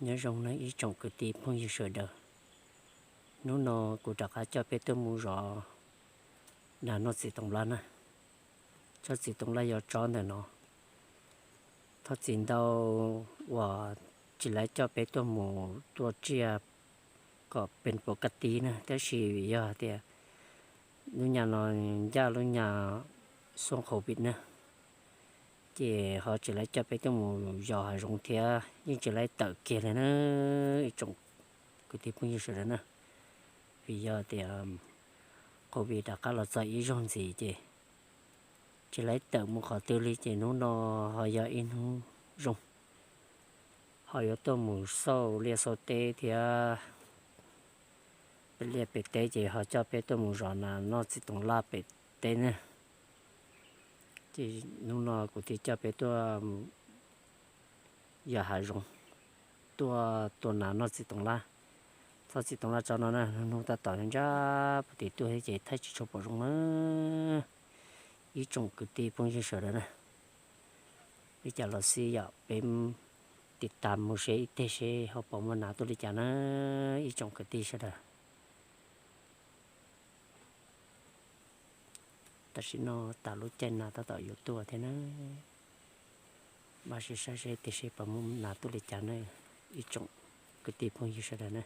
Nyob zoo na ib tsoom kwv tij phooj ywg sawv daws. Hnub no kuv rov qab coj peb tuaj mus zov nas noj txiv toov laj na. Tsob txiv toov laj yog tsob ntawm no. Thov txim ntau uas tsis laiv coj peb tuaj mus tua tsiaj kom pes puas kaj tib na, tab sis vim yog tias lub nyas no ncaj lub nyas xuab qhauv vim na, ces ho tsis laiv coj peb tuaj mus zov hav zoov thiab yeej tsis laiv tawm kiag li na ib tsoom kwv tij phooj ywg sawv daws na. Vim yog tias qhauv vim rov qab los txog ib zaug ntxiv ces tsis laiv tawm mus qhov twg li ces hnub no ho yog ib hnub zoo, ho yuav tuaj mus xauj liaj xauj teb thiab pem liaj pem teb ces ho coj peb tuaj mus zov nas noj txiv toov laj pem teb na. Ces hnub no kuv thiaj coj peb tuaj yos hav zoov, tuaj tua nas noj txiv toov laj. Tsob txiv toov laj tsob no na, hnub tab tom ntsab puag tim tuaj thiab ces thaij tsis tshua pom zoo na. Ib tsoom kwv tij phooj ywg sawv daws na, li cas los xij yom peb tiv tas mus seb ib teg seb ho puas muaj nas tuaj li cas na ib tsoom kwv tij sawv daws. Tam sim no tas lub caij nas tab tom yuav tuaj thiab na, mam sib saib seb ib teg seb puas muaj nas tuaj li cas na ib tsoom kwv tij phooj ywg sawv daws na.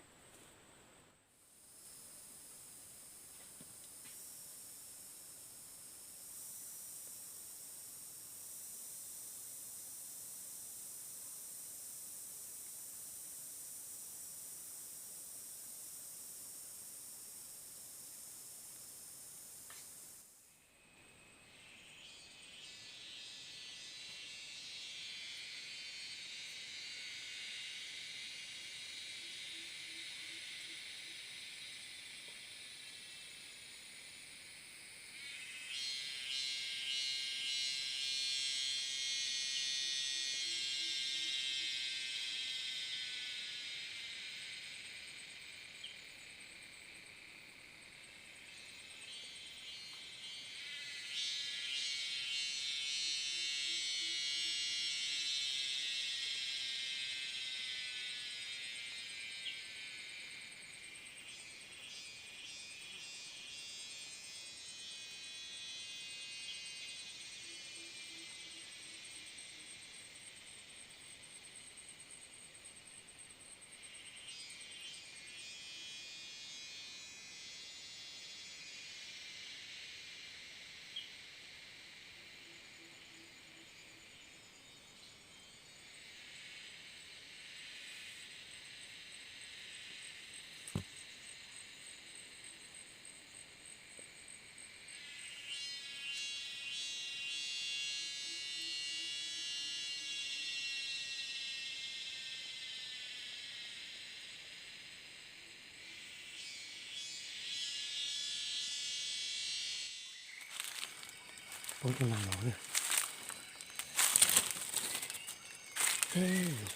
Poob tug nas los,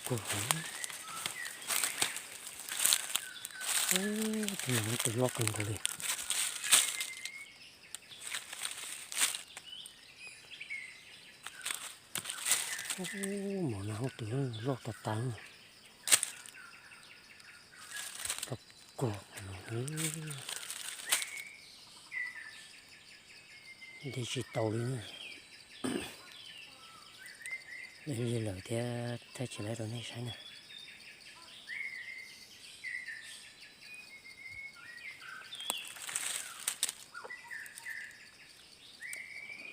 kuv, tus nas hoob twm loj kawg nkaus li. Mov nas hoob twm loj tas tas. Tau kuag, nti tsis tau li na. Li lawm thiab thaij tsis laib rau nej saib na.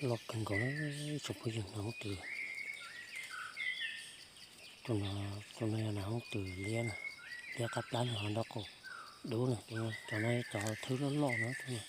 Loj kawg nkaus, tsoom phooj ywg, nas hoob twm. Tus no yog nas hoob twm liab na, liab qab plab na, ho nraub qaum dub na. Cov no cov thwb loj loj na.